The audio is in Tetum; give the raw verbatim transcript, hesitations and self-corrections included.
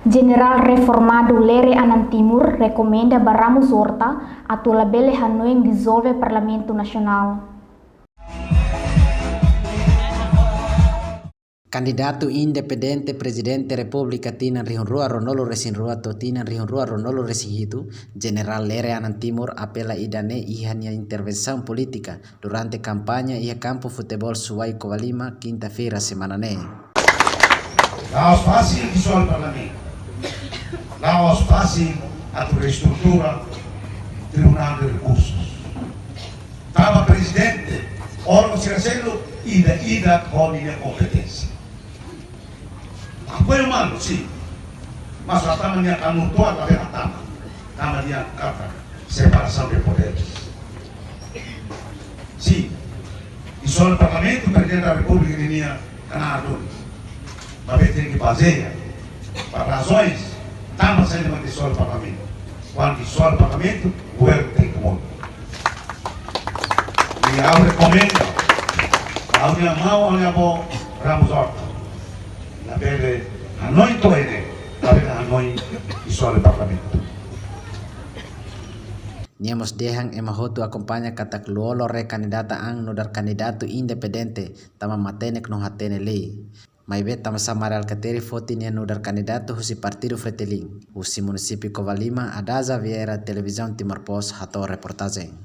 Jenerál reformadu Lere Anan Timur rekomenda ba Ramos Horta atu labele hanoin dizolve Parlamentu Nasionál. Kandidatu independente Prezidente Repúblika tinan rihun rua ruanulu-resin-rua to'o tinan rihun rua ruanulu-resin-hitu, Jenerál Lere Anan Timur apela ida-ne'e iha nia intervensaun polítika durante kampaña iha kampu futeból Suai Covalima, kinta-feira semana ne'e. La'ós fasil dizolve Parlamentu. La'ós fasil atu reestrutura Tribunál de Rekursus. Tanba Prezidente, órgaun sira seluk ida-idak ho ninia kompeténsia. Apoiu malu, sin. Mas hatama nia kanun to'o la bele hatama. Tanba nia katak separasaun de poderes. Sin. Dizolve Parlamentu, Prezidente da Repúblika ninia kanun. Maibé tenke bazeia ba razaun tanba saida mak dizolve Parlamentu. Kuandu dizolve Parlamentu, governu tenke muda. I ha'u rekomenda, ha'u-nia maun, ha'u-nia avó Ramos Horta, labele hanoin to'o ne'e, labele hanoin dizolve Parlamentu. Nia mós dehan ema hotu akompaña katak Lú-Olo rekandidata an nu'udar kandidatu independente, tanba matenek no hatene lei. Maibé tanbasá Mari Alkatiri foti nia nu'udar kandidatu husi Partidu Fretilin. Husi munisípiu Covalima, Adaza Vieira, Televizaun Timor Post, hato'o reportajen.